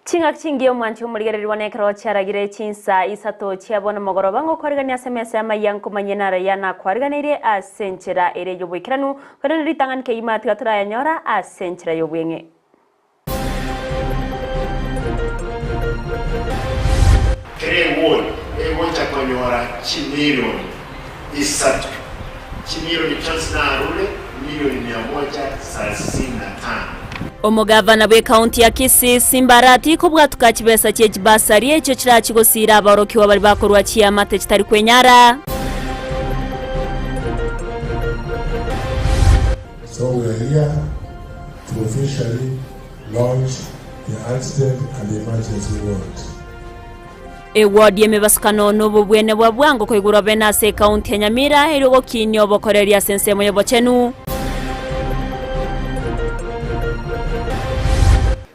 Chingaki chingiya omwanchi omorigereria one ekero chiaragire chinsa isato chia bono mogoroba ngokwarigania ase emesa y'amayia nkomanyie naraya nakwariganeirie ase enchera ere y'oboikeranu, korende ritang'ani kegima tiga torayanyora ase enchera y'obweng'e. Kera ewodi egocha konyora chimilioni isato, chimilioni chionsi narure milioni mia moja sarasini na tano. Omogavana bw'ekaunti ya Kisii, Simba Arati, kobwatuka chibesa chie chibasari echio chirachi gosiira abaorokigwa baria bakorua chiamate chitari kwenyara. So we are here to officially launch the accident and emergency ward. Ewodi y'emebasukano nobobwene bwa bwango koigurwa bene ase ekaunti ya Nyamira erio gokinia obokoreri ase ensemo y'obochenu.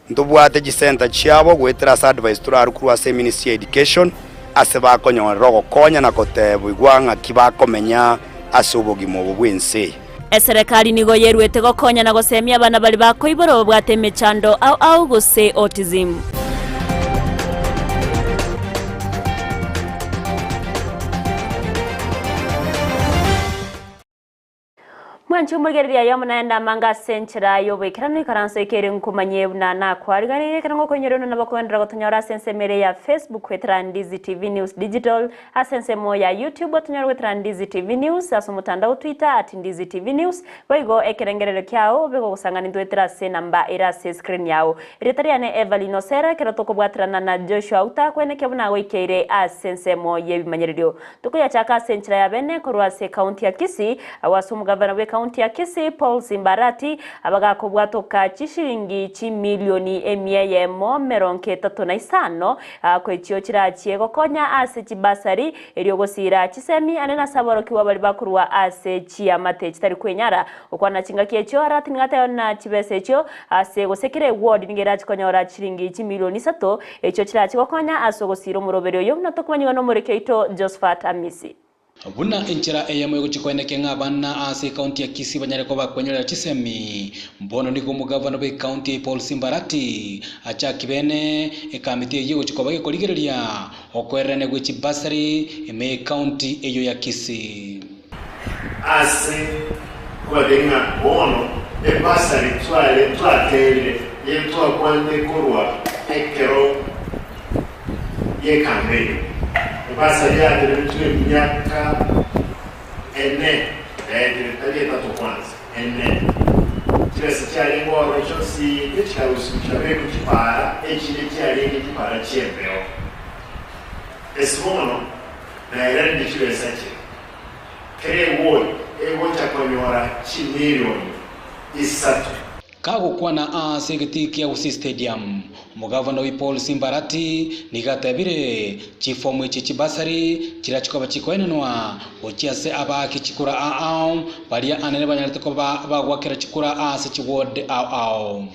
Ntobwate chisenta chiabo goetera ase advice torarwe korwa ase Ministry ya Education ase bakonyorera ogokonya na kotebigwa ng'aki bakomenya ase obogima obo bw'ense eye. Eserekari nigo yeruete gokonya na gosemia abana baria bakoiborwa babwate emechando ao ao gose autism. Mwanche omorigereria aye amo naende amange ase enchera y'oboikeranu ikaranso eke ere nkomanye buna nakwariganirie ekero ngokoinyora buna nabo kogenderera gotonyora ase ensemo ere ya Facebook goetera Ndizi TV News Digital Ase ensemo ya YouTube otonyore goetera Ndizi TV News, ase omotandao Twitter at Ndizi TV News, boigo ekerengererio kiao obe gogosang'ana intwe goetera ase enamba ere ase escreen yao. Erieta riane Evelyn Osera ekero tokobwaterana na Joshua Auta kwenekia buna agoikeire ase ensemo y'ebimanyererio. Tokoyachaka ase enchera ya bene korwa ase ecounty ya Kisii, agwo ase omogavana bw'ecounty ya Kisii Paul Simba Arati abagakobwatoka chishilingi chimilioni emia eyemo emerongo etato na isano Echio chirachie gokonya ase chibasari, erio gosiira chisemi ane nase aborokigwa baria bakorwa ase chiamate chitari kwenyara. Gokwana chingaki echio Arati nigo ateba buna chibesa echio ase gose kera eward nigo erache konyora chiringi chimilioni isato, echio chirache gokonya ase ogosiira omoroberi oyo buna tokomanyigwa nomoriki oito Josphat Amisi. Buna enchera eyemo egochia koenekia ng'a abana ase ekaunti ya Kisii banyare koba kwenyorera chisemi, bono nigo omogavana bw'ekaunti eye Paul Simba Arati achaki bene ekamiti eyio egochia koba gekorigereria okoererania gwe chibasari ime y'ekaunti eyio ya Kisii. Ase kobatebia ng'a bono ebasari tware twaterire yetwakwanete korwa ekero y'ekameni. Ebasari yateberetwe emiaka ene yaetire, tari etato kwanza, ene. Chibesa chiarenge ororo chionsi tichikarusigwa chiabekwa chipara, echinde chiarenge chipara chi'embeo. Ase bono naeranire chibesa chiria. Kera ewodi egocha konyora chimilioni isato. Kagokwana ase egetii kia Gusii Stadium, omogavana oyio Paul Simba Arati nigo atebire chifomu echi chibasari chirachie koba chikoenenwa gochia ase abaaki chikura ao ao baria anene banyarete koba bagwakera chikura ase chiward ao ao.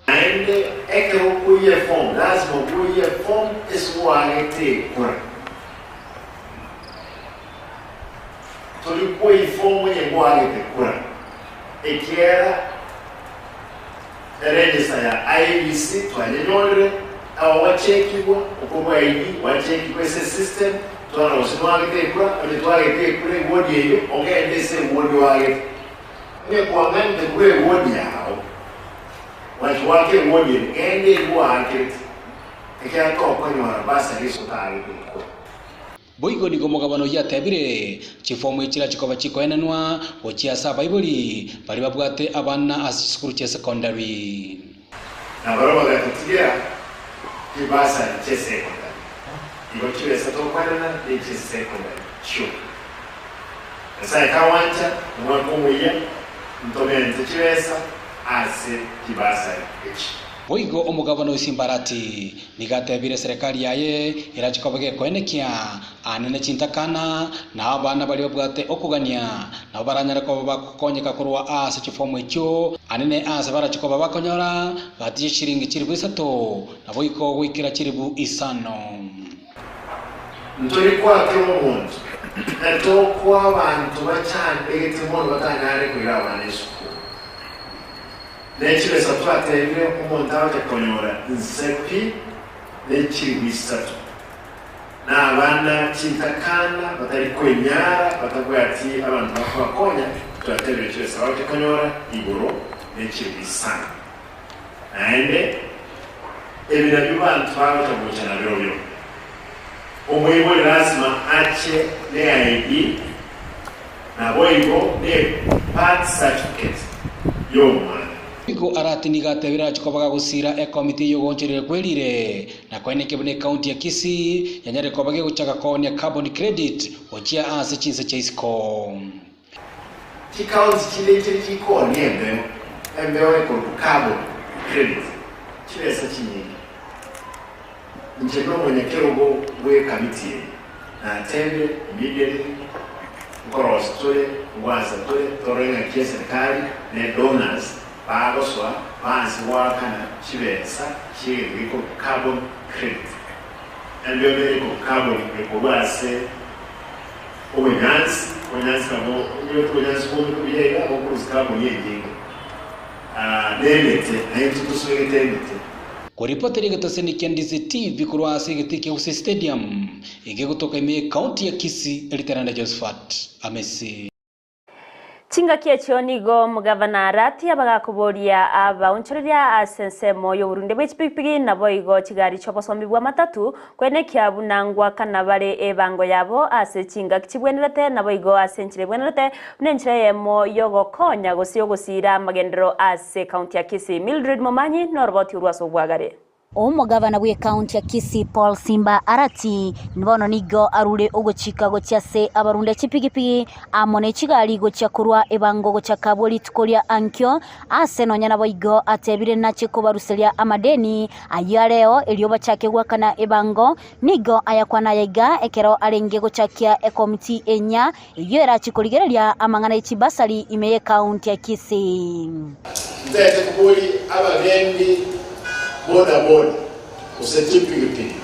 Naende ekero okoyia efomu, lasima oboyie efomu ase oagete ekura. Tori koyia efomu onye ngoagete kura, ekiagera eregister ya IEBC twanyenyorire, ago gwachekigwa, okorwa ID gwachekigwa ase esystem, twarora gose noagete ekura, onye twagete ekura eward eyio, ogende ase eward oagete. Onye kwang'anete korwa ewodi yao, gwachi goaka ewodi ende, genda eria oakerete, ekiagera tokonyora bursary ase otaagete ekura. Boigo nigo omogabana oyio atebire, Chifomu echi chirachi koba chikoenanwa gochia ase abaibori baria babwate abana ase chisukuru chia secondary. Na barabwo bagatotigera chibasari chi'esekondari. Igo chibesa tokwenana nechi'esekondari chioka. Nyasae tagwancha omwaka omoyia ntomente chibesa ase chibasari echi. Boigo omogabana o Simbarati nigo atebire eserekari yaye erache koba gekoenekia aane ne chintakana, na abana baria babwate okogania nabo baranyare koba bagokonyeka korwa ase chifomu echio, anene aase barache koba bakonyora gati ye chiringi chilifu isato, naboigo goikera chilifu isano. Ntori koa kera omonto, na tokoa abanto bachandegete mono batanyare koira abana esukuru. Ne chibesa twatebire omonto agocha konyora inse pi nechilifu isato, na abana chintakana batari kwenyara batabwati abanto bakobakonya, twatebire chibesa bagocha konyora igoro nechilifu isano. Naende ebi nabio banto bagocha gocha nabirobio. Omoibori lasima ache ne ID naboigo ne birth certificate y'omwana. Nigo arati nigo atebire arache koba gagosira ekomiti eyio ogoonchoreria kwerire na koenekia buna ekaunti ya Kisii yanyare koba gegochaka koonia carbon credit gochia ase chinse chia isiko. Chikaunti chinde nchiri chikoonia embeo, embeo ekorokwa carbon credit, chibesa chinyinge. Inche nomonyakerogo bw'ekamiti eye, natebire immediately, nkorosia tore, ngwansa tore, torore ng'aki eserikari ne donors bagosoa baanse goakana chibesa chi'egento gekorokwa carbon credit. Embeo nere ekorokwa carbon ekorwa ase obonyansi, obonyansi nabo onyorete obonyansi bwomete buya iga bokorusia carbon enyinge. Nemete, na intwe toswegete emete. Koripotera egetaseni kia Ndizi TV korwa ase egetii kia Gusii Stadium, egegotoka ime y'Ekaunti ya Kisii, Eritaranda Josephat Amesi. Chingaki echio nigo omogavana Arati abagakoboria abaonchoreria ase ensemo y'oborundia bwe chipigipigi naboigo chigari chi'obosombi bw'amatatu, Kwenekia buna ngwakana bare ebango yabo ase chingaki chibwenerete, naboigo ase enchera ebwenerete, buna enchera eyemo y'ogokonya gose y'ogosiira amagenderero ase ekaunti ya Kisii. Mildred Momanyi noroboti orwo ase obwagare. Omogavana bw'ekaunti ya Kisii Paul Simba Arati bono nigo arure ogochika gochia ase abarundia chipigipigi amo ne chigari gochia korwa ebango gochaka bwe rituko ria ankio ase nonya naboigo atebire nache kobaruseria amadeni Ayio areo, erio bachake goakana ebango, nigo ayakwana aya iga ekero arenge gochakia ekomiti enyia, eyio erachie korigereria amang'ana ye chibasari ime y'ekaunti ya Kisii. Ntaete koboria abagendi bodaboda gose chipigipigi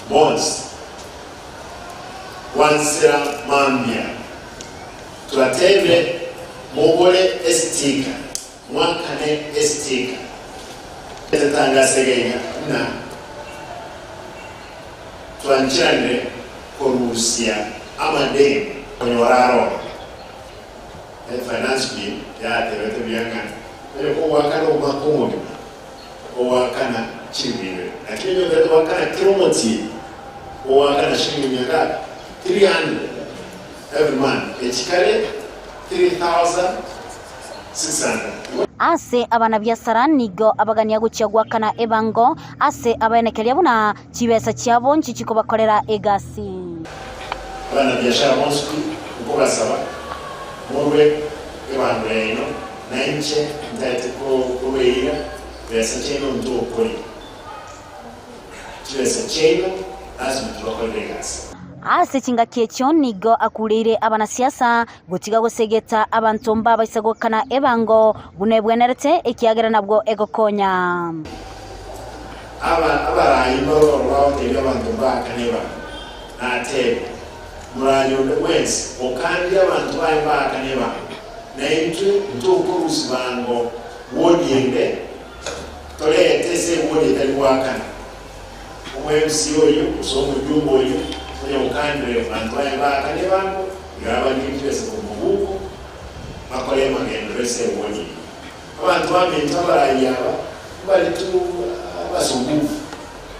bonsi gwansera mambia, twatebire mogore esitika. Mwakane esitika etatangase iga buna twancheranire korusia amadeni konyora aroro. Finance bill yatebete buya ng'a onye kogoakana omwaka omogima ogoakana chilifu ibere, lakini onye otagete goakana kera omotienyi ogoakana shilingi mia ngapi? 300 every month, echikare 3600. Ase abanabiasara nigo abagania gochia goakana ebango ase abaenekeria buna chibesa chiabo nchichikobakorera egasi. Abanabiashara bonsi pi nkobasaba morwe ebango yaino, na inche ntaete kobeira besa chiaino ntokoria chibesa chiaino, lasima tobakorere egasi. Ase chingaki echio nigo akureire abanasiasa gotiga gosegeta abanto mbabaisa gokana ebango buna ebwenerete, ekiagera nabwo egokonya. Aba abarai mbaroro bagotebia abanto mbaakane ebango, natebe, Moraria onde bwensi okandire abanto baye mbaakane ebango, na intwe ntokorusia bango wodi ende torete ase ewodi etari goakana. Omo-MC oyio, gose omojumbe oyio, onye okandire abanto baye baakane ebango, iga abarike chibesa korwa mobuko, bakore amagenderero ase ewodi eyio. Abanto baminto abarai aba mbari tu abasumbufu,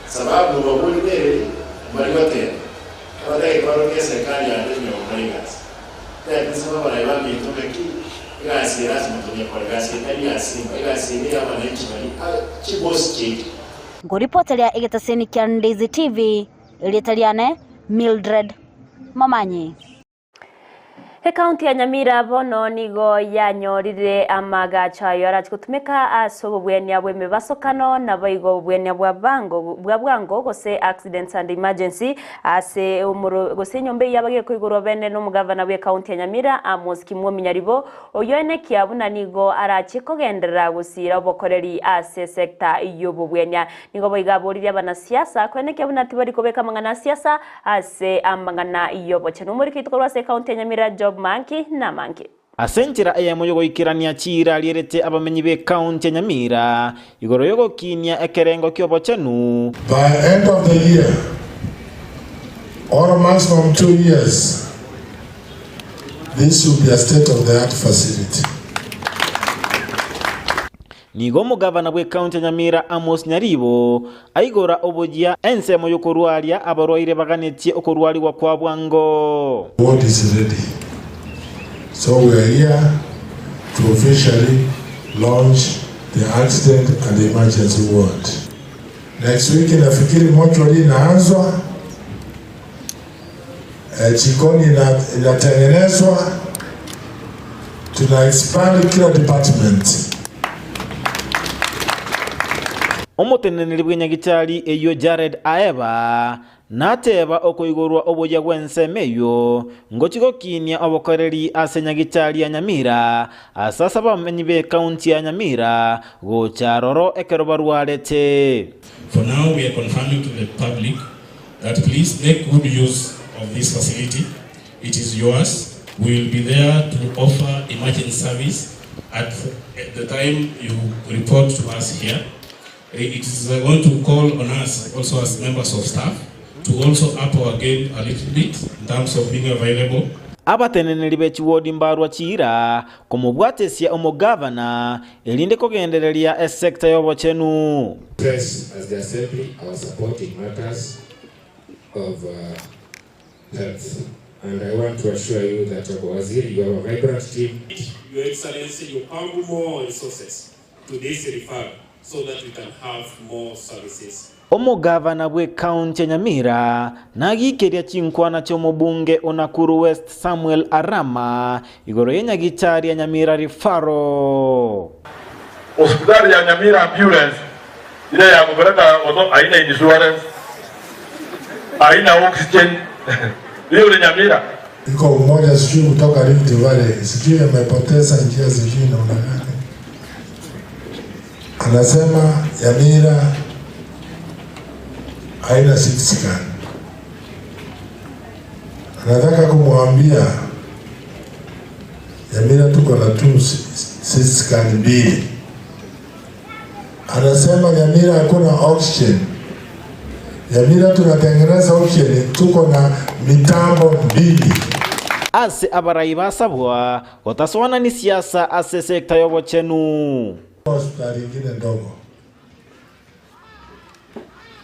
sababu nobabori bereri mbari goteba, abatagete baroke eserikali yabo ime gokora egasi. Tari nsemo abarai baminto ng'aki egasi eye lasima tonyekore, egasi etari ya simba, egasi eye neya abananchi bari chibosi chiaito. Nkoripoteria egetaseni kia Ndizi TV, erieta riane Mildred Momanyi. Ekaunti ya Nyamira bono nigo yanyorire amagacho ayo arache gotumeka ase obobwenia bw'emebasokano naboigo obobwenia bwa bango bwa bwango gose accidents and emergency ase omoro gose enyomba eyio abagekoigorwa bene nomogavana bw'ekaunti ya Nyamira Amos Kimwomi Nyaribo Oyio enekia buna nigo arachie kogenderera gosiira obokoreri ase esecta y'obobwenia. Nigo boigo aboririe abanasiasa koenekia buna tibari kobeka amang'ana a siasa ase amang'ana y'obochenu. Omoriki oito korwa ase ecounty ya Nyamira Job Manki namange. Ase enchera eyemo y'ogoikerania chiira rierete abamenyi b'ekaunti ya Nyamira igoro y'ogokinia ekerengo ki'obochenu. By end of the year or maximum 2 years, this will be a state of the art facility. Nigo omogavana bw'ekaunti ya Nyamira Amos Nyaribo aigora oboyia ensemo y'okorwaria abarwaire baganetie okorwarigwa kwa bwango. Ward is ready so we are here to officially launch the accident and emergency ward. Next week nafikiri mochwari inaanzwa, jikoni inatengenezwa, tuna expand kila department. Omoteneneri bw'enyagitari eyio Jared Aeba nateba okoigorwa oboyia bw'ensemo eyio ngochia gokinia obokoreri ase nyagitari ya Nyamira ase ase abamenyi b'ekaunti ya Nyamira gocha aroro ekero barwarete. For now, we are confirming to the public that please make good use of this facility. It is yours. We will be there to offer emergency service at the time you report to us here. It is going to call on us also as members of staff to also up our game a little bit in terms of being available. Abateneneri be chiwodi mbarwa chiira komobwatesia omogavana erinde kogendereria esecta y'obochenu. Press as the assembly our support in matters of health. And I want to assure you that, Waziri, you have a vibrant team. Your Excellency, you pump more resources to this referral so that we can have more services. Omogavana bw'ekaunti ya Nyamira nagikeria chinkwana chi'omobunge o Nakuru West Samuel Arama igoro y'enyagitari ya Nyamira Referral. Hospitali ya Nyamira ambulance ile ya kupeleka watoto haina insurance, haina oxygen. Hiyo ni Nyamira. Iko mmoja sijui kutoka Rift Valley, sijui amepoteza njia, sijui namna gani, anasema Nyamira haina CT scan. Anataka kumwambia Nyamira tuko na tu CT scan mbili. Anasema Nyamira hakuna oxygen. Nyamira tunatengeneza oxygen, tuko na mitambo mbili. Ase abarai basabwa gotaswana ni siasa ase sekta y'obochenu. Hospitali ingine ndogo.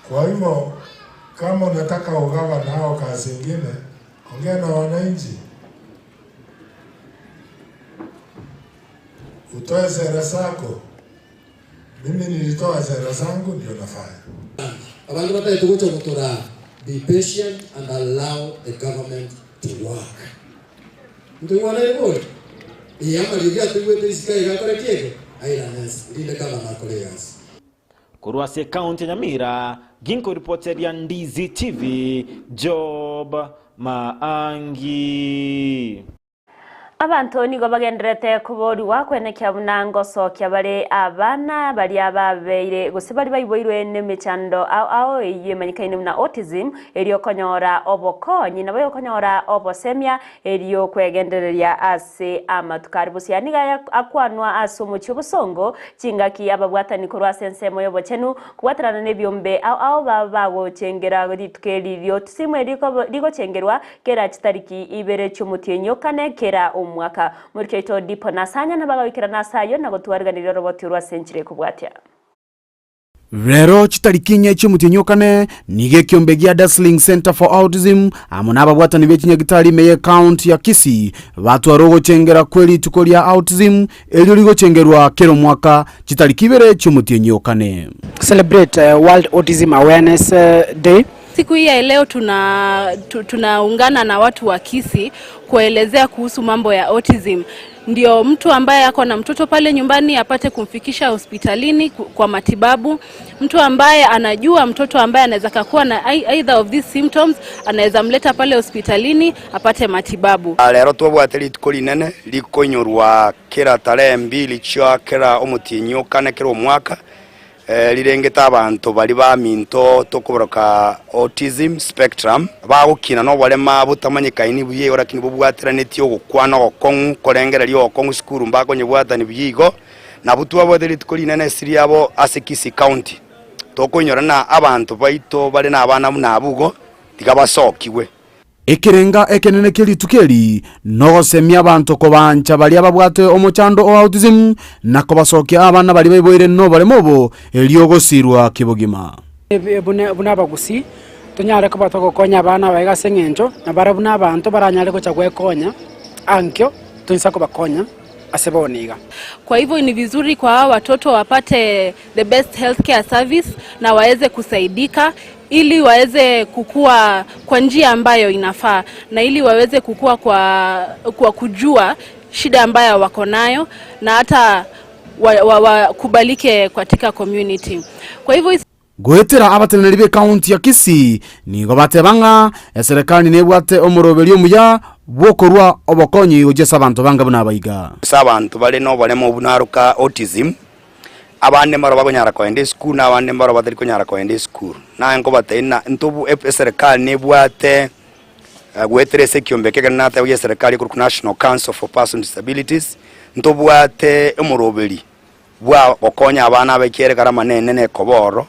Kwa hivyo kama unataka ugawa nao kazi ingine, ongea na wananchi, utoe sera zako. Mimi nilitoa sera zangu, ndio nafanya. Abantu bataye tugocha gutora, be patient and allow the government to work. Ntuigwana iburi iyama riria tuigwete isika igakora kiege airanesi rinde gavana akore yasi. Korwa ase ekaunti ya Nyamira, ginko ripoteria Ndizi TV, Job Maangi. Abanto nigo bagenderete kuboriwa kwenekia buna ngosokia bare abana baria babeire gose bari baiboirwe n'emechando ao ao eywo emanyikaine buna autism erio okonyora obokonyi nabo okonyora obosemia erio kwegendereria ase amatuko ari busia niga akwanwa ase omochie obosongo chingaki ababwatani korwa ase ensemo y'obochenu kobwaterana na ebiombe ao ao baba bagochengera rituko eri ria autism rigochengerwa kera chitariki ibere chi'omotienyi okane kera omwaka morikeito dipo nasanya nabagawikera nasayo na gotwariganĩria oroboti rwa senchire kobwatia. Rero chitariki inye chi'omotienyi okane nigo ekiombe gia Dazzling Center for Autism amo na ababwatani be chinyagitari ime ya ekaunti ya Kisii batwara ogochengera kwe rituko ria autism erio rigochengerwa kera omwaka chitariki ibere chi'omotienyi okane. Celebrate World Autism Awareness Day. Siku hii ya leo tunaungana na watu wa Kisii kuelezea kuhusu mambo ya autism. Ndio mtu ambaye ako na mtoto pale nyumbani apate kumfikisha hospitalini kwa matibabu. Mtu ambaye anajua mtoto ambaye anaweza kuwa na either of these symptoms anaweza mleta pale hospitalini apate matibabu. Lero twabwate rituko rinene rikonyorwa kera tarehe mbili chia kera omotienyi okane kera omwaka. Rirengete abanto baria baminto tokoboroka autism spectrum, bagokina noborema botamanyekaini buya igo lakini bobwateranetie ogokwana ogokong'u, korengereria ogokong'u sukuru mbakonyebwatani buya igo. Nabwo twabwate rituko rinene ase riabo ase Kisii County. Tokoinyora na abanto baito bare nabana buna abwo igo, tiga basokigwe. Ekerenga ekenene kie rituko eri nogosemia abanto kobaancha baria babwate omochando o autism na kobasokia abana baria baiboire noboremo obo erio gosirwa kebogima. Buna abagusii tonyare koba togokonya abana aba iga ase eng'encho na barabwo nabanto baranyare gocha gwekonya ankio toinsa kobakonya ase bono iga. Kwa hivyo ni vizuri kwa hawa watoto wapate the best healthcare service na waweze kusaidika ili waweze kukua kwa njia ambayo inafaa na ili waweze kukua kwa, kwa kujua shida ambayo wako nayo na hata wakubalike wa, wa katika community. Kwa hivyo Goetera abateneneri b'ecounty ya Kisii nigo bateba ng'a eserekari nebwate omoroberio omuya bw'okorua obokonyi gochia ase abanto banga buna abaiga. Ase abanto bare noboremo obwo naroka autism, abande mbaro bakonyara kogenda esukuru na abande mbaro batari konyara kogenda esukuru. Naye nkobatebia ng'a ntobu eserekari nebwate goetera ase ekiombe eke ekero nateba gia eserekari ekorokwa National Council for Persons with Disabilities, ntobwate omoroberi bwa gokonya abana aba ekiagera ekarama nenene ekoba oro,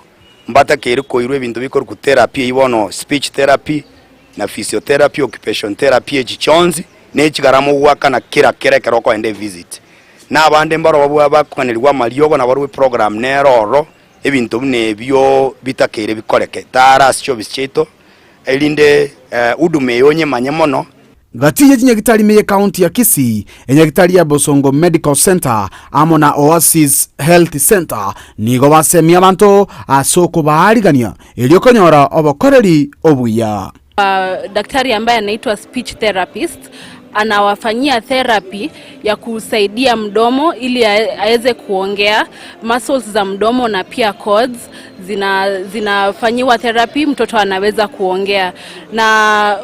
mbatakeire koirwa ebinto bikorokwa therapy eyio bono speech therapy na physiotherapy, occupation therapy echi chionsi ne chigarama ogoakana kera kera ekero okoenda evisit. Na abande mbarobwo bakong'anerigwa amariogo nabarobwo eprogram nere oro, ebinto buna ebio bitakeire bikoreke. Tara ase chiofisi chiaito erinde huduma eye onyemanye mono. Gati ye chinyagitari ime y'Ecounty ya Kisii, enyagitari ya Bosongo Medical Centre amo na Oasis Health Centre nigo basemia abanto ase okobaarigania erio konyora obokoreri obuya. Daktari ambaye anaitwa speech therapist anawafanyia therapy ya kusaidia mdomo ili aweze kuongea, muscles za mdomo na pia cords zina zinafanyiwa therapy, mtoto anaweza kuongea. Na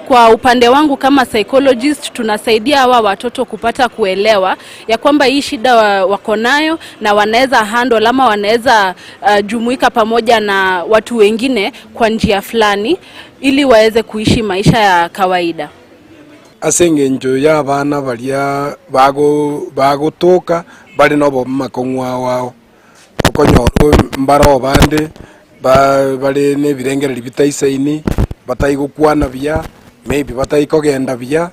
kwa upande wangu kama psychologist, tunasaidia hawa watoto kupata kuelewa ya kwamba hii shida wako nayo na wanaweza handle ama wanaweza jumuika pamoja na watu wengine kwa njia fulani ili waweze kuishi maisha ya kawaida. Ase eng'encho y'abana baria bagotoka bare nobomakong'u ao ao, okonyora mbare abande bare nebirengererio bitaisaini, batai gokwana buya, maybe batai kogenda buya,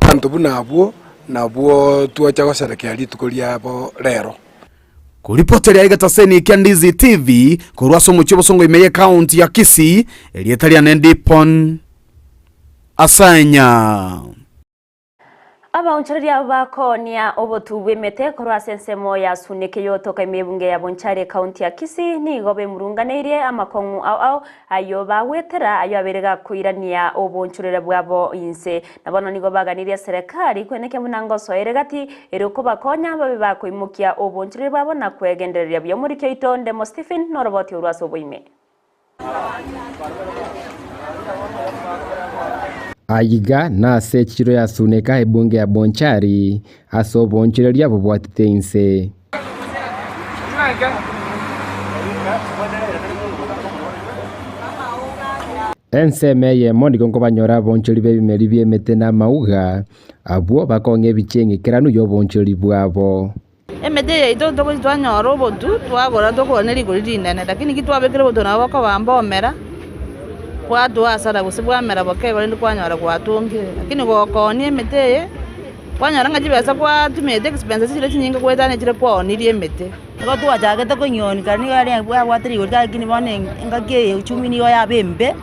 abanto buna abwo nabwo twacha goserekea rituko riabo rero. Koripoteria egetaseni kia Ndizi TV korwa ase omochie obosongo ime y'ecounty ya Kisii, erieta riane Dipon Asanya. Abaonchoreria bakoonia obotu bw'emete korwa ase ensemo ya Suneke yotoka ime y'ebunge ya Bonchari ekaunti ya Kisii nigo bemurunganeirie amakong'u ao ao ayio bagwetera ayio abeire gakoirania obonchorere bwabo inse. Na bono nigo baganirie eserekari kwenekia buna ngosoere gati erio kobakonya babe bakoimokia obonchorere bwabo na kwegendereria buya. Omoriki oito Ndemo Stephen noroboti orwo ase oboime. Aiga nase echiro ya Suneka ebunge ya Bonchari, ase oboonchoreria bobwatete inse. Ensemo eyemo nigo nkobanyora aboonchori b'ebimeri bi'emete na amauga, abwo bakong'a ebichie eng'ikeranu y'oboonchori bwabo. Emete yaito togochia twanyora obotu, twagora tokogora ne rigori rinene, lakini ki twabekire obotu nabo bokoba mbomera, bwatoa hasara gose bwamera boke igo rende kwanyora gwatongire. Lakini gokoonia emete eye, kwanyora ng'a chibesa gwatumete expenses chire chinyinge goetania chire kwaonirie emete. Nigo twachagete konyionia kare nigo yare yabwate rigori lakini bono engaki eye uchumi nigo yaba embe,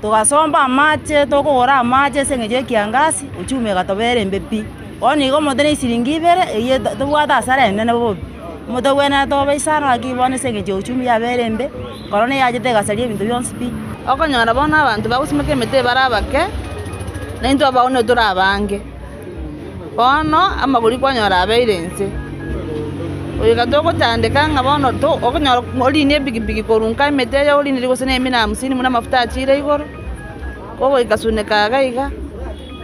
togasomba amache tokogora amache ase eng'encho ya ekiangasi, uchumi egatobera embe pi. Bono igo omonto na esiringi ibere, eywo tobwate hasara enene bobe, omonto obwenerete obe isano lakini bono ase eng'encho ya uchumi yabere embe, korona eyachete egasaria ebinto bionsi pi. Okonyora bono abanto bagosimeka emete bare abake, na intwe abaonia tore abange. Bono amagori kwanyora abeire inse, goika togotandeka ng'a bono to okonyora orinie epikipiki korwa nka emete eye orinerie gose na emia na hamsini buna amafuta achire igoro, kogoika suneka iga iga,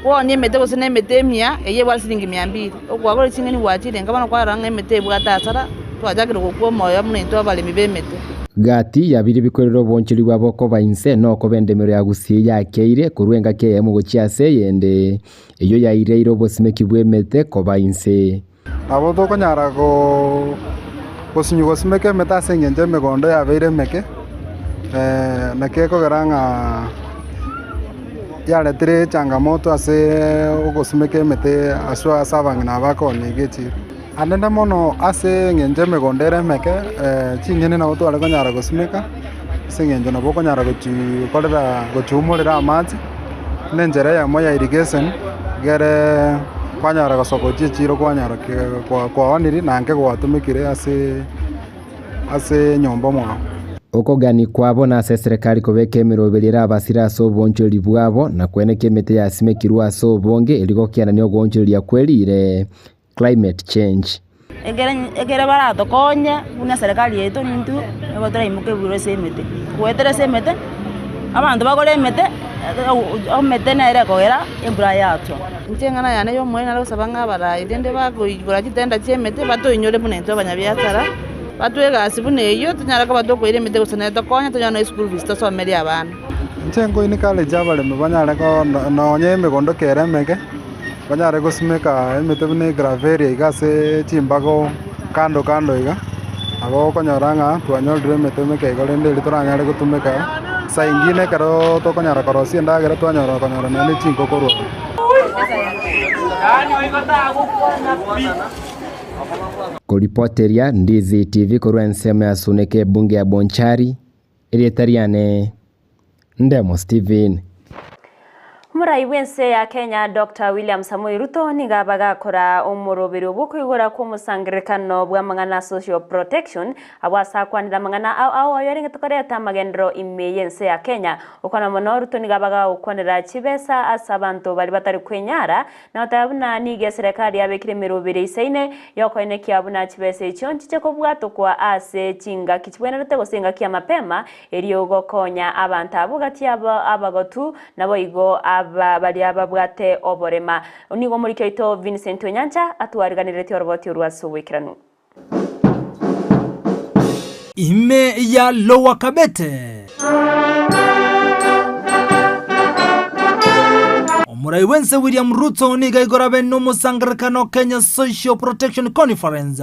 kwaonia emete gose na emete emiya, eywo ebwate siringi mia mbiri, okwagora ching'eni gwachire nka bono kwarora ng'a emete ebwate hasara. Twachakire gokwa omoyo buna intwe abaremi b'emete. Gati ya biria bikorire obonchori bwabo okoba inse nokoba endemero ya Gusii yakeire korwa engaki eyemo gochia ase eyende, eyio yaireire obosimeki bw'emete koba inse. Nabo tokonyara gosinywa gosimeka emete ase engencho emegondo yabeire emeke, naki ekogera ng'a yaretire echangamoto ase ogosimeka emete aswe ase abang'ina aba bakoonia iga echiro. Anene mono ase engencho emegondo ere emeke, ching'eni nabo tware konyara gosimeka, ase engencho nabo okonyara gochikorera gochiumorera amache, buna enchera eyemo ya irrigation, egere kwanyara gosoka gochia echiro kwanyara kwaoniri na nke gwatumekire ase ase enyomba mwao. Okogania kwabo nase eserekari kobeka emeroberi ere abasire ase oboonchoreria bwabo, na kweneka emete yasimekirwe ase obonge erio gokianania ogoonchoreria kwe riire, climate change. Ekere baratokonye buna eserekari yaito intwe nigo toraimoke igoro ase emete. Goetera ase emete, abanto bagore emete, emete nere ekogera embura yatwa. Inche eng'ana yane y'omoerio nare gosaba ng'a abarai rende bakoigora chitenda chi'emete batoinyore buna intwe abanyabiasara, batwe egasi buna eyio, tonyare koba tokoira emete gose nere tokonye tonyore na eschool fees tosomerie abana. Inche nkoencourage abaremi banyare ko nonye emegondo kere emeke. Banyare gosimeka emete buna egraveria iga ase chimbago kando kando iga, nabo okonyora ng'a twanyorire emete emeke igo rende eria toranyare gotumeka saa ingine ekero tokonyara korosia endagera twanyora konyora naende chinko korwa ororo. Koripoteria Ndizi TV korwa ensemo ya Suneka ebunge ya Bonchari, erieta riane Ndemo Stephen. Omorai bw'ense ya Kenya Doctor William Samoei Ruto nigo abagakora omoroberio bw'okoigora kw'omosangererekano bw'amang'ana a Social Protection abwo ase akwanire amang'ana ao ao ayo arengete koreta amagenderero ime y'ense ya Kenya. Gokwana mono Ruto nigo abagagokwanera chibesa ase abanto baria batari kwenyara na goteba buna nigo eserekari yabekire emeroberio eisaine y'okoenekia buna chibesa echio nchiche kobwatokwa ase chingaki chibwenerete gose engaki ya mapema Erio gokonya abanto abwo gati yabo abagotu, naboigo aba baria babwate oborema. Nigo omoriki oito Vincent Onyancha atwariganeretie oroboti orwo ase oboikeranu. Ime ya Lower Kabete. Omorai bw'ense William Ruto nigo aigoro abe nomosangererekano Kenya Social Protection Conference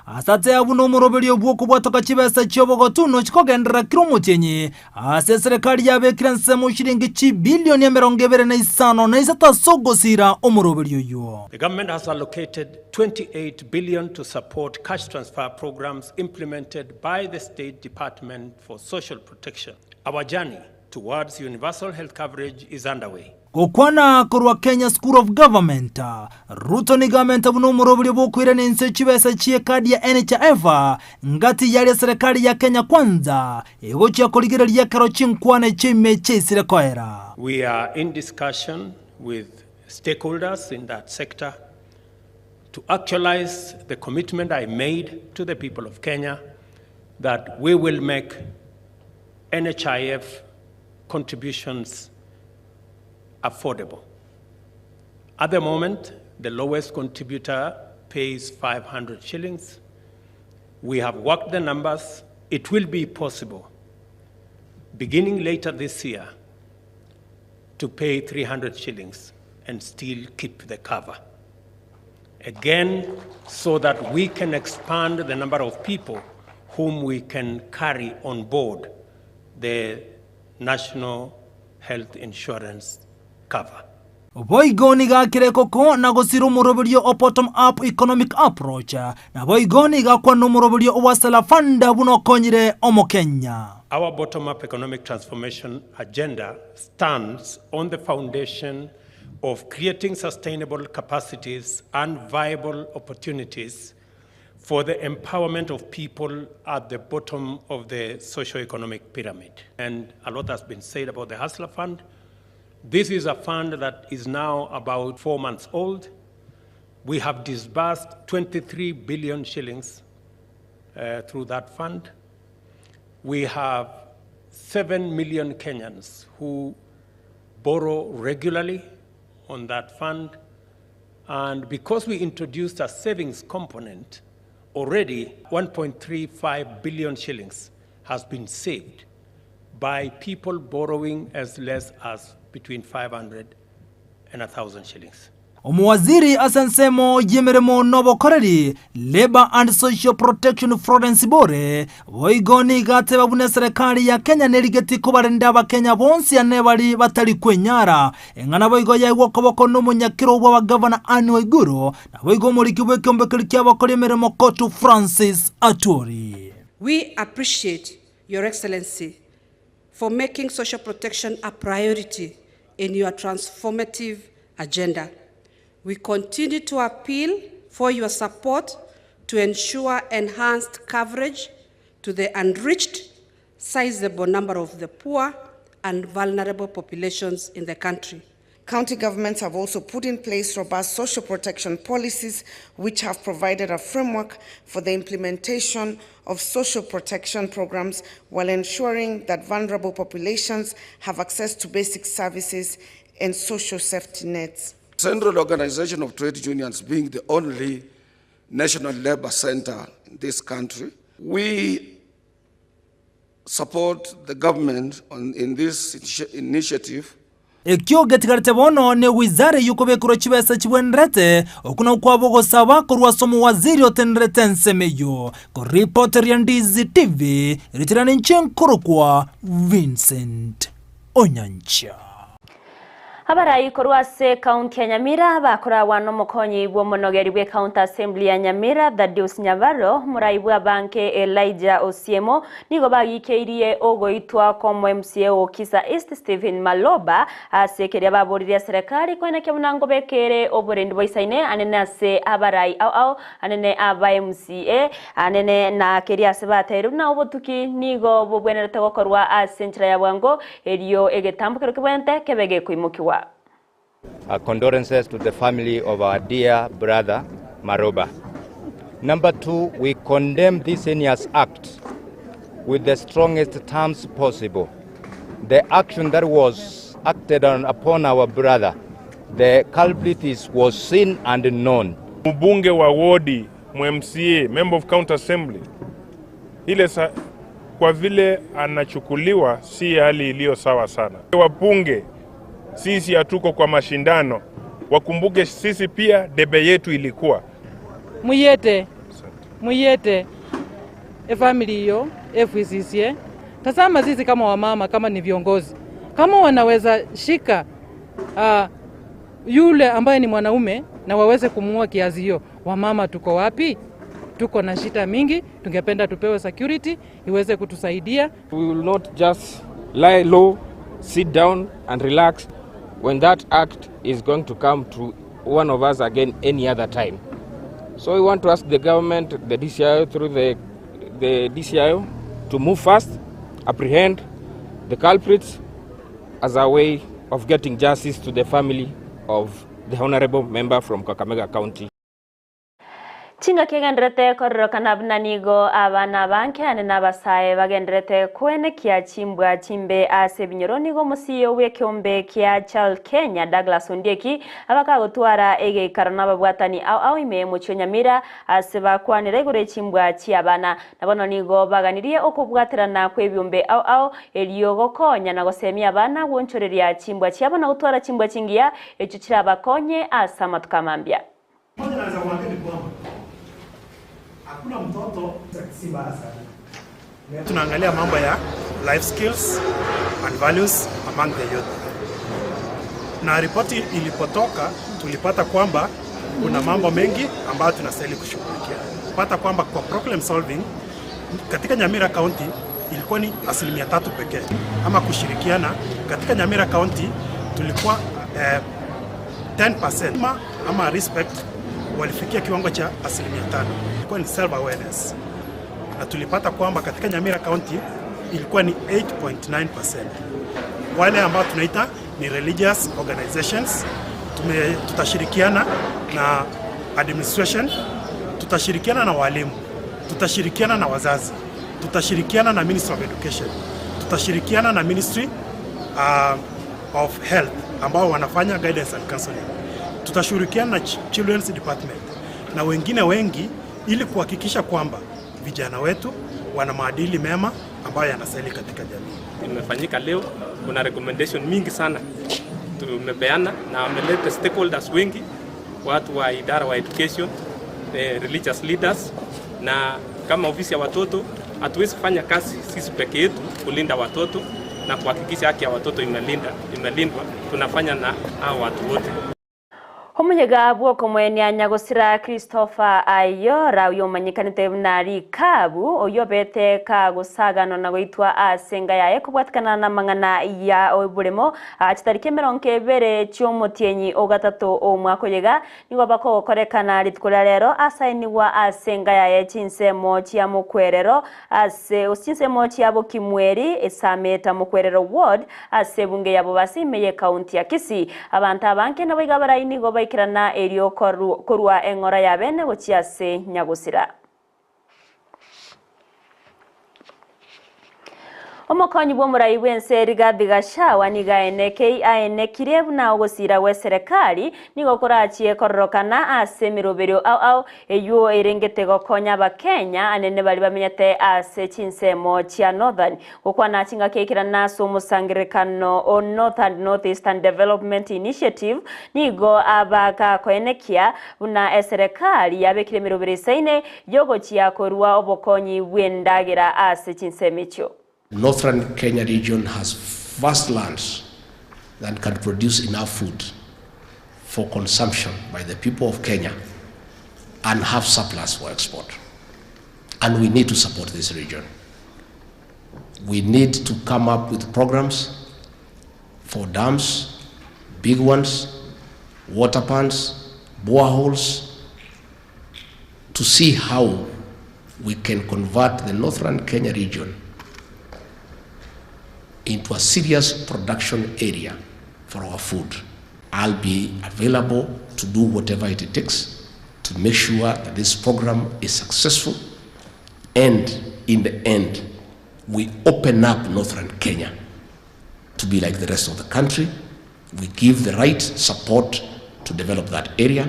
Ase ateba buna omoroberio bw'okobwatoka chibesa chi'obogotu nochi kogenderera kera omotienyi, ase eserekari yabekire ensemo chiringi chibilioni 25 ase ogosiira omoroberio oyio. The government has allocated 28 billion to support cash transfer programs implemented by the State Department for Social Protection. Our journey towards universal health coverage is underway. Gokwana korwa Kenya School of Government, Ruto nigo amente buna omoroberio bw'okoirana ense chibesa chi'ekadi ya NHIF ngati yaria serikali ya Kenya Kwanza egochia korigereria ekero chinkwana echio ime chiaisire koera. We are in discussion with stakeholders in that sector to actualize the commitment I made to the people of Kenya that we will make NHIF contributions affordable. At the moment, the lowest contributor pays 500 shillings. We have worked the numbers. It will be possible, beginning later this year, to pay 300 shillings and still keep the cover. Again, so that we can expand the number of people whom we can carry on board the National Health Insurance cover. Boigo nigo akire koko na gosira omoroberio o Bottom Up Economic Approach, naboigo nigo akwana omoroberio o Hustler Fund buna okonyire Omokenya. Our bottom-up economic transformation agenda stands on the foundation of creating sustainable capacities and viable opportunities for the empowerment of people at the bottom of the socio-economic pyramid. And a lot has been said about the Hustler Fund. This is a fund that is now about 4 months old. We have disbursed 23 billion shillings through that fund. We have 7 million Kenyans who borrow regularly on that fund. And because we introduced a savings component Already 1.35 billion shillings has been saved by people borrowing as less as between 500 and 1,000 shillings. Omowaziri ase ensemo y'emeremo na obokoreri, Labour and Social Protection Florence Bore, boigo nigo ateba buna eserekari ya Kenya nerigetie kobarenda abakenya bonsi ane baria batari kwenyara. Eng'ana boigo yaigwa okoboko nomonyakero bw'abagavana Anne Waiguru, naboigo omoriki bw'ekeombe keria ki'abakori emeremo Kotu Francis Atwoli. We appreciate Your Excellency for making social protection a priority in your transformative agenda. We continue to appeal for your support to ensure enhanced coverage to the unreached, sizable number of the poor and vulnerable populations in the country. County governments have also put in place robust social protection policies which have provided a framework for the implementation of social protection programs while ensuring that vulnerable populations have access to basic services and social safety nets. Central Organization of Trade Unions being the only national labor center in this country, we support the government on, in this initiative. Ekio getigarete bono ne wizara y'okobekerwa chibesa chibwenerete, okwo nakwo kwaba ogosaba korwa ase omowaziri otenerete ensemo eyio. Koripoteria Ndizi TV, ritirana ninche nkorokwa Vincent Onyancha. Abarai korwa ase ekaunti ya Nyamira bakoragwa nomokonyi bw'omonogeri bw'ecounty assembly ya Nyamira Thaddeus Nyabaro, omorai bw'abanke Elijah Osiemo nigo bagikeirie ogoitwa kw'omo MCA o Kisa East Stephen Maloba ase ekeria baboririe serikali koenekia buna ngobekere oborendi bwa isaine anene ase abarai ao ao anene aba MCA anene na keria ase bateire buna obotuki nigo bobwenerete gokorwa ase enchera ya bwango erio egetambokero kebwenerete kebe gekoimokiwa. Our condolences to the family of our dear brother Maroba. Number two, we condemn this heinous act with the strongest terms possible. The action that was acted on upon our brother, the culprit is, was seen and known. Mbunge wa wodi MCA, Member of County Assembly, ile sa, kwa vile anachukuliwa si hali iliyo sawa sana. Wabunge sisi hatuko kwa mashindano, wakumbuke sisi pia debe yetu ilikuwa muyete muyete efamili hiyo FCCA. Tazama sisi kama wamama, kama ni viongozi, kama wanaweza shika yule ambaye ni mwanaume na waweze kumuua kiasi hiyo, wamama tuko wapi? Tuko na shida mingi, tungependa tupewe security iweze kutusaidia. We will not just lie low, sit down and relax when that act is going to come to one of us again any other time. So we want to ask the government, the DCIO through the DCIO to move fast, apprehend the culprits as a way of getting justice to the family of the honorable member from Kakamega County. Chinga kigenderete kororokana buna nigo abana banke ane n'abasae bagenderete kwenekia chimbwa chimbe ase ebinyoro nigo omosia bw'ekeombe kia Child Kenya Douglas Ondieki abakagotwara egeikaro n'ababwatani ao ao ime mochio Nyamira ase bakwanera igoro echimbwa chia abana na bono nigo baganirie okobwaterana kwa ebiombe ao ao erio gokonya na gosemia abana gwonchoreria chimbwa chiabo na gotwara chimbwa chingiya echio chirabakonye ase amatuko amambia. Moja naweza kuambia ni kwamba hakuna mtoto si mbaya sana. Tunaangalia mambo ya life skills and values among the youth. Na ripoti ilipotoka tulipata kwamba kuna mambo mengi ambayo tunastahili kushughulikia. Pata kwamba kwa problem solving katika Nyamira County ilikuwa ni 3% pekee, ama kushirikiana katika Nyamira County tulikuwa 10% ama respect walifikia kiwango cha 5%. Ilikuwa ni self awareness, na tulipata kwamba katika Nyamira County ilikuwa ni 8.9%. Wale ambao tunaita ni religious organizations tutashirikiana na administration, tutashirikiana na walimu, tutashirikiana na wazazi, tutashirikiana na Ministry of Education, tutashirikiana na Ministry of Health ambao wanafanya guidance and counseling, tutashirikiana na Children's Department na wengine wengi. ili kuhakikisha kwamba vijana wetu wana maadili mema ambayo yanastahili katika jamii. Imefanyika leo, kuna recommendation mingi sana tumepeana na wameleta stakeholders wengi, watu wa idara wa education, religious leaders, na kama ofisi ya watoto hatuwezi fanya kazi sisi peke yetu kulinda watoto na kuhakikisha haki ya watoto imelinda imelindwa, tunafanya na hao watu wote. Omoyega bw'okomoenia nyagosira Christopher Ayora oyio omanyekanete buna Rikabu oyio obete kagosaganwa na goitwa ase enga yaye kobwatikana n'amang'ana ya oboremo chitariki emerongo ebere chi'omotienyi ogatato omwaka oyega nigo bakogokorekana rituko ria rero asainigwa ase enga yaye chinsemo chia mokwerero ase chinsemo chia bokimweri esameta mokwerero ward ase ebunge yabo basime ye county ya Kisii abanto abange nabo iga barai nigo baikerana erio korwa eng'ora ya bene gochia ase nyagosira. Omokonyi bw'omorai bw'ense Rigathi Gachagua nigo aenekei aenekirie buna ogosira gw'eserekari nigo korachie kororokana ase emeroberio ao ao eywo erengete gokonya abakenya anene baria bamenyete ase chinsemo chia Northern. Gokwana chingaki ekerana ase omosangererekano o Northern North Eastern Development Initiative nigo abagakoenekia buna eserekari yabekire emerobero esaine yogochia korwa obokonyi bw'endagera ase chinsemo echio. Northern Kenya region has vast lands that can produce enough food for consumption by the people of Kenya and have surplus for export. And we need to support this region. We need to come up with programs for dams, big ones, water pans, boreholes, to see how we can convert the Northern Kenya region into a serious production area for our food. I'll be available to do whatever it takes to make sure that this program is successful and in the end we open up Northern Kenya to be like the rest of the country. We give the right support to develop that area.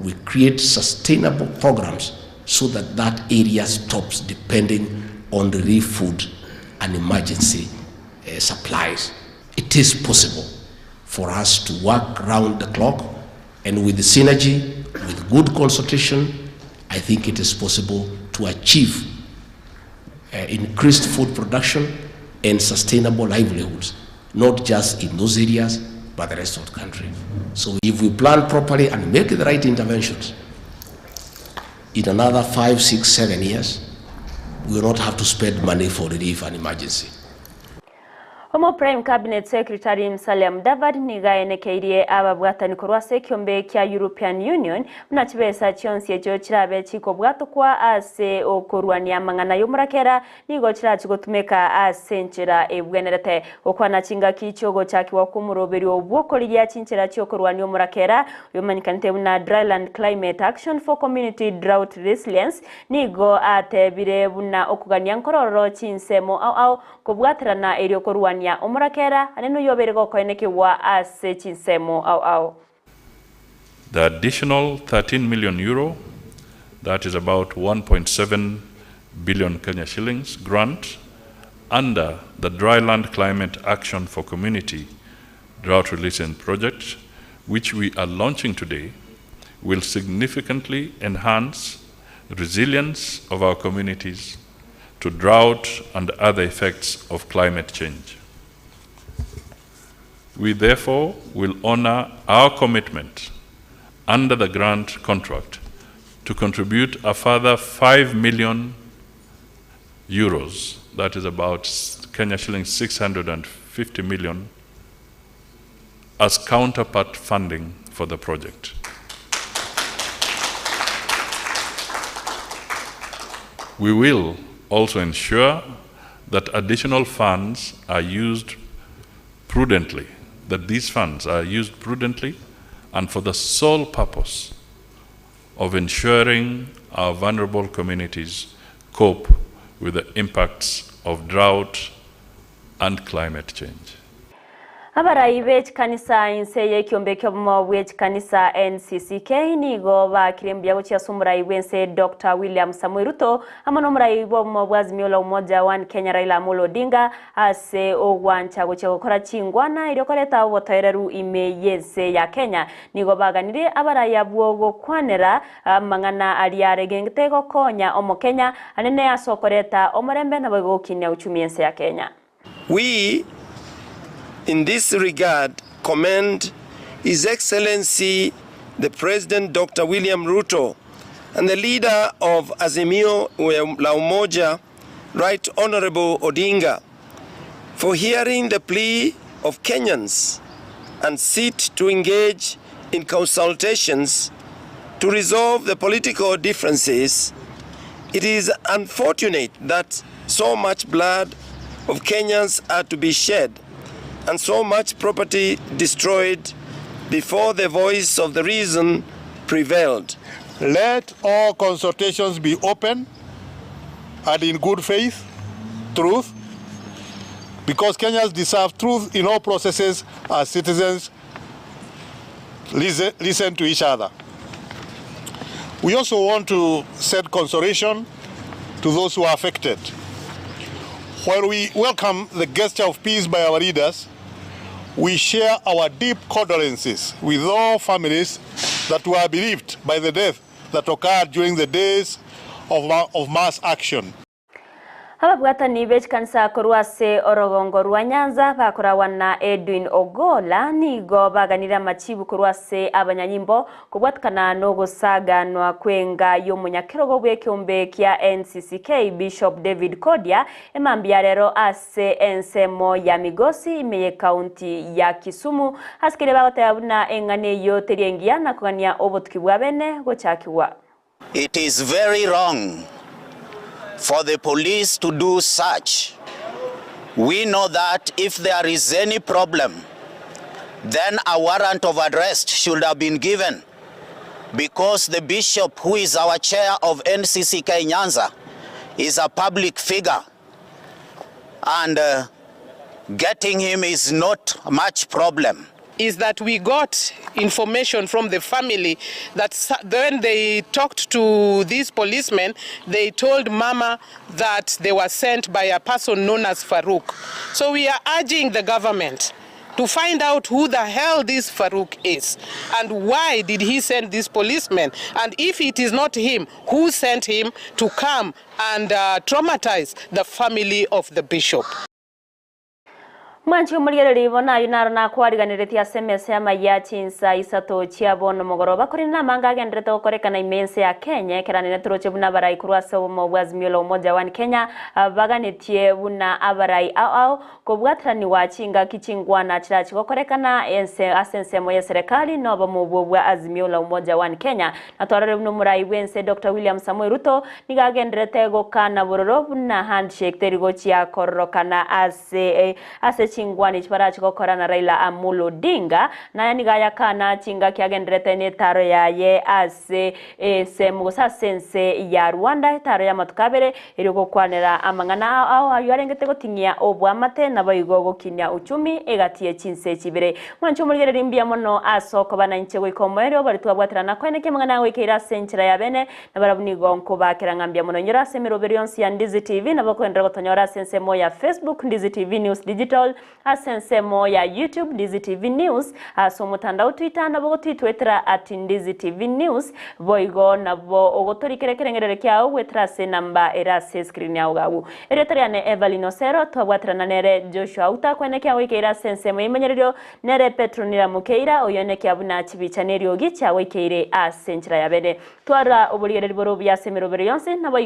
We create sustainable programs so that that area stops depending on relief food and emergency supplies. It is possible for us to work round the clock, and with the synergy, with good consultation, I think it is possible to achieve increased food production and sustainable livelihoods, not just in those areas, but the rest of the country. So if we plan properly and make the right interventions, in another 5, 6, 7 years, we will not have to spend money for relief and emergency. Omo Prime Cabinet Secretary Musalia Mudavadi nigo aenekeirie ababwatani korwa ase ekiombe kia European Union buna chibesa chionsi echio chirabe chikobwatokwa ase okorwania amang'ana y'omorakera nigo chirachi gotumeka ase enchera ebwenerete. Gokwana chingaki chiogochakiwa kw'omoroberio bw'okorigia chinchera chiokorwania omorakera oyomanyekanete buna Dryland Climate Action for Community Drought Resilience nigo atebire buna okogania nkororo chinsemo ao ao kobwaterana erio korwania omorakera ane noyo obeire gokoenekigwa ase chinsemo ao ao. The additional 13 million euro, that is about 1.7 billion Kenya shillings grant under the Dryland Climate Action for Community Drought Resilience Project, which we are launching today, will significantly enhance resilience of our communities to drought and other effects of climate change. We therefore will honor our commitment under the grant contract to contribute a further 5 million euros, that is about Kenya shillings 650 million, as counterpart funding for the project. We will also ensure that additional funds are used prudently, that these funds are used prudently and for the sole purpose of ensuring our vulnerable communities cope with the impacts of drought and climate change. Abarai b'echikanisa inse y'ekiombe ki'obomo bw'echikanisa NCCK nigo baakire mbuya gochia ase omorai bw'ense Doctor William Samoei Ruto amo n'omorai bw'obomo bwa Azimio la Umoja One Kenya Raila Amolo Odinga ase ogwancha gochia gokora chingwana erio koreta obotoereru ime y'ense ya Kenya. Nigo baganirie abarai abwo gokwanera amang'ana aria aregengete gokonya omokenya anene ase okoreta omorembe naboigo gokinia uchumi y'ense ya Kenya. We, in this regard, commend His Excellency the President Dr. William Ruto and the leader of Azimio la Umoja, Right Honorable Odinga, for hearing the plea of Kenyans and sit to engage in consultations to resolve the political differences. It is unfortunate that so much blood of Kenyans are to be shed and so much property destroyed before the voice of the reason prevailed. Let all consultations be open and in good faith, truth, because Kenyans deserve truth in all processes as citizens listen, listen to each other. We also want to send consolation to those who are affected. While we welcome the gesture of peace by our leaders, we share our deep condolences with all families that were bereaved by the death that occurred during the days of, of mass action. Ababwatani be chikanisa korwa ase orogongo rwa Nyanza bakoragwa na Edwin Ogola nigo baganire amachibu korwa ase abanyanyimbo kobwatikana nogosaganwa kwenga y'omonyakerogo bw'ekeombe kia NCCK Bishop David Kodia emambia rero ase ensemo ya Migosi ime y'ekaunti ya Kisumu ase kere bagoteba buna eng'ana eyio teri engiya na kogania obotuki bwa bene gochakigwa. It is very wrong for the police to do such. We know that if there is any problem, then a warrant of arrest should have been given because the bishop, who is our chair of NCCK Nyanza, is a public figure and getting him is not much problem. Is that we got information from the family that when they talked to these policemen, they told Mama that they were sent by a person known as Farouk. So we are urging the government to find out who the hell this Farouk is and why did he send these policemen, and if it is not him, who sent him to come and traumatize the family of the bishop. Mwanchi omorigereria bono ayio naro nakwariganeretie ase emesa y'amaya chinsa isato chia bono mogoroba korende namanga agenderete gokorekana ime ense ya Kenya ekero nene toroche buna abarai korwa ase obomo bwa Azimio la Umoja One Kenya baganetie buna abarai ao ao kobwateraniwa chingaki chingwana chirachi gokorekana ense ase ensemo ya serikali na obomo obwo bwa Azimio la Umoja One Kenya. Natwarore buna omorai bwense Dr. William Samoei Ruto nigo agenderete gokana bororo buna handshake teri gochia kororokana ase ase chingwani chibarachi gokora na Raila Amolo Odinga naye nigo ayakana chingaki agenderete na etaro yaye ase ensemo gose ase ense ya Rwanda etaro ya matuko abere eri gokwanera amang'ana ao aywo arengete goting'ia obwamate naboigo gokinia uchumi egati ya chinse chibere. Mwancho omorigereria mbuya mono ase okoba na inche goika omoerio bari twabwaterana koenekia amang'ana agoikeire ase enchera ya bene na barabwo nigo nkobakera ng'a mbuya mono inyore ase emeroberi yonsi ya Ndizi TV nabo okoenderera gotonyora ase ensemo ya Facebook Ndizi TV News Digital ase ensemo ya YouTube Ndizi TV News ase omotandao Twitter nabo ogotwitwetera at Ndizi TV News boigo nabo ogotorikera ekerengerero kiao gwetera ase enamba ere ase escreen yao iga Erieta riane Evelyn Osero twabwaterana nere Joshua Auta kwenekia goikeire ase ensemo y'emenyererio nere Petronila Mukeira oyo enekia buna chibicha na eriogi chiagoikeire ase enchera ya bene. Twara oborigereri bore obuya ase emerobero yonsi nabo.